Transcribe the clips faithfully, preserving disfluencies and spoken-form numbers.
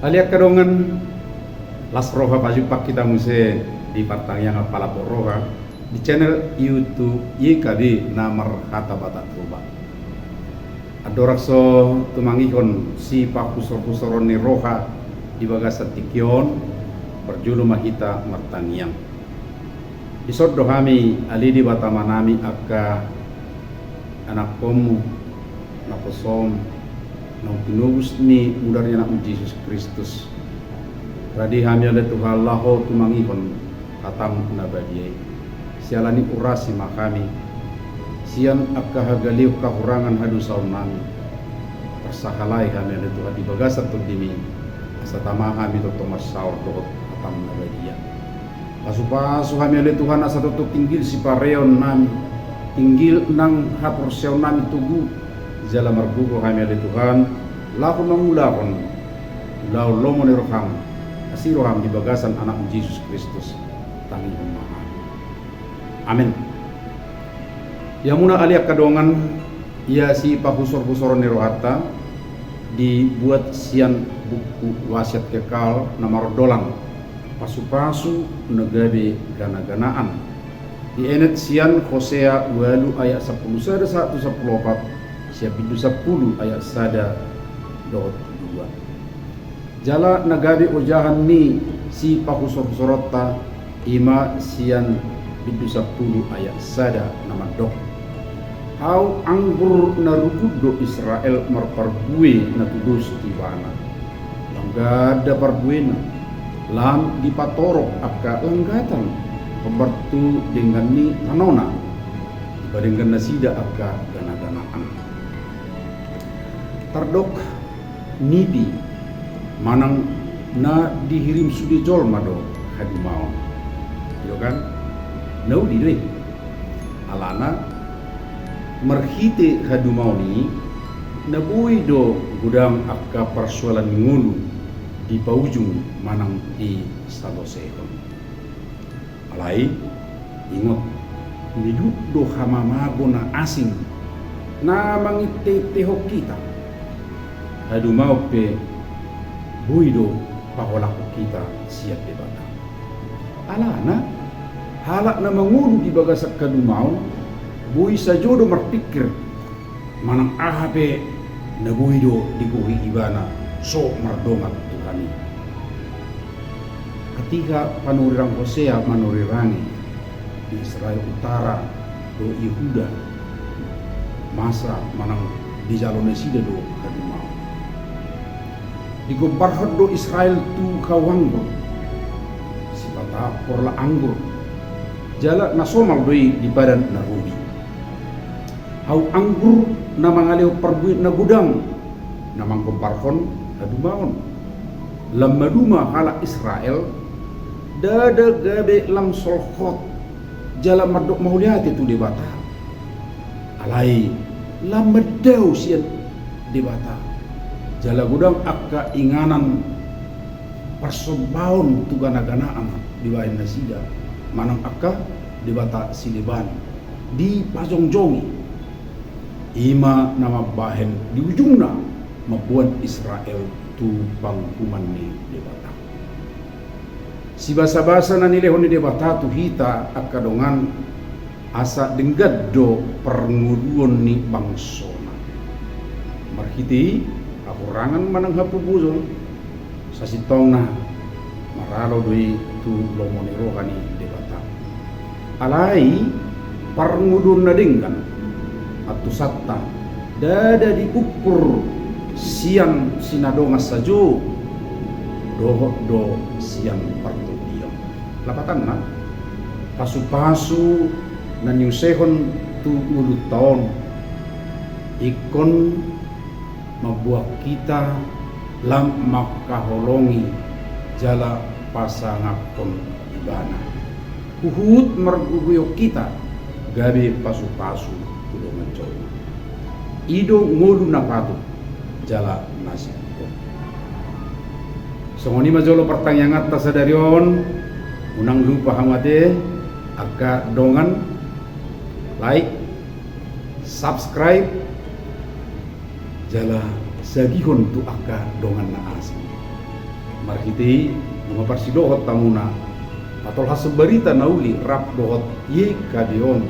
Ale angka dongan, las roha pajumpang hita muse di partangiangan Palambok Roha di channel YouTube Y K B na marhata Batak Toba. Andorang so tumangihon sipahusorhusoron ni roha di bagasan tingki on, parjolo ma hita martangiang. Dison do hami, ale Debata Amanami, angka anakkonmu, naposom, naung tinobus ni mudar ni Anakmu Jesus Kristus. Rade hami ale Tuhan laho tumangihon hatamu na badia i. Siala ni urasi ma hami sian angka hagaleon hahurangan hadosaonnami. Parsahalai hami ale Tuhan di bagasan tondimi, asa tama hami tongtong marsaor dohot hatamu na badia. Pasupasu hami ale Tuhan asa tongtong tinggil sipareonnami, tinggil nang haporseaonnami togu, jala margogo hami ale Tuhan laho mangulahon ulaon lomo ni roham, asi roham di bagasan Anakmu Jesus Kristus. Tangihon ma hami. Amen. Ia muna ale angka dongan, ia sipahusorhusoron ni rohanta dibuat sian buku Wasiat Kekal na marondolan Pasupasu na gabe ganaganaan. Dienet sian Hosea ualu ayat sampulu sada sahat tu sampulu opat, sian bindu sampulu ayat sada dohot dua. Jala na gabe ojahan ni sipahusorhusoronta i ma sian bindu sampulu ayat sada na mandok: Hau anggur na rubun do Israel marparbue na tudos tu ibana. Lam ganda parbuena, lam dipatorop angka langgatan, hombar tu denggan ni tanona, dipadenggan nasida angka ganaganaan. Tardok nipi manang na dihirim sude jolma do hadumaon. Iyo kan? Na uli do i. Alana marhite hadumaon i na boi do godang angka parsoalan ngolu dipaujung manang disalosehon. Alai, ingot, miduk do hamamabo na asing na manginteintehon hita. Hadumaon pe boi do paholangkon hita sian Debata. Alana, halak na mangolu di bagasan hadumaon boi sajo do marpingkir manang aha pe na boi do digohi ibana so mardongan Tuhan i. Ketika panurirang Hosea manurirangi di Israel Utara dohot Yehuda, masa manang dijalo nasida do hadumaon. Digombarhon do Israel tu hau anggur, sipata porla anggur, jala na somal do i di padan na robi. Hau anggur na mangalehon parbue na godang na manggombarhon hadumaon. Lam maduma halak Israel, ndada gabe lam solhot jala mandok mauliate tu Debata. Alai lam mandao sian Debata, jala godang angka inganan parsombaon tu ganaganaan dibahen nasida, manang angka debata sileban dipajongjongi. I ma na mambahen di ujungna mamboan Israel tu panguhuman ni Debata. Sibasabasa na nilehon ni Debata tu hita angka dongan, asa denggan do parngoluon ni bangsona. Marhite i hahurangan manang hapogoson, sasintongna maralo do i tu lomo ni roha ni Debata. Alai parngoluon na denggan antusanta ndada diukur sian sinadongan sajo, dohot do sian partondion. Lapatanna, pasupasu na niusehon tu ngolunta on ingkon mamboan hita lam mangkaholongi jala pasangaphon Ibana. Huhut margogoion hita gabe pasupasu tu dongan jolma. I do ngolu na patut jala na singkop. Songon i ma jolo partangianganta sadari on. Unang lupa hamu ate angka dongan, like, subscribe, jala sagihon tu angka dongan na asing. Marhite i, nunga parsidohot hamuna patolhas barita na uli rap dohot Y K B on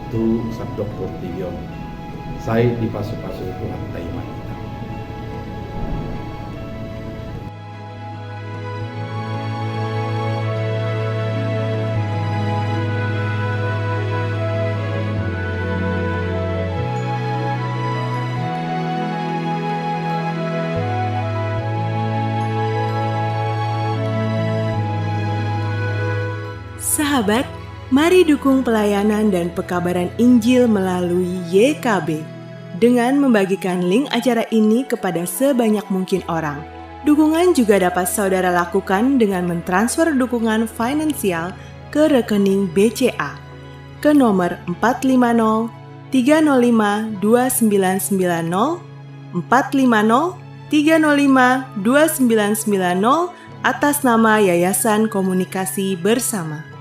tu sandok portibi on. Sai dipasupasu Tuhanta i ma hita. Sahabat, mari dukung pelayanan dan pekabaran Injil melalui Y K B dengan membagikan link acara ini kepada sebanyak mungkin orang. Dukungan juga dapat saudara lakukan dengan mentransfer dukungan finansial ke rekening B C A ke nomor empat lima nol tiga nol lima dua sembilan sembilan nol, empat lima nol tiga nol lima dua sembilan sembilan nol, atas nama Yayasan Komunikasi Bersama.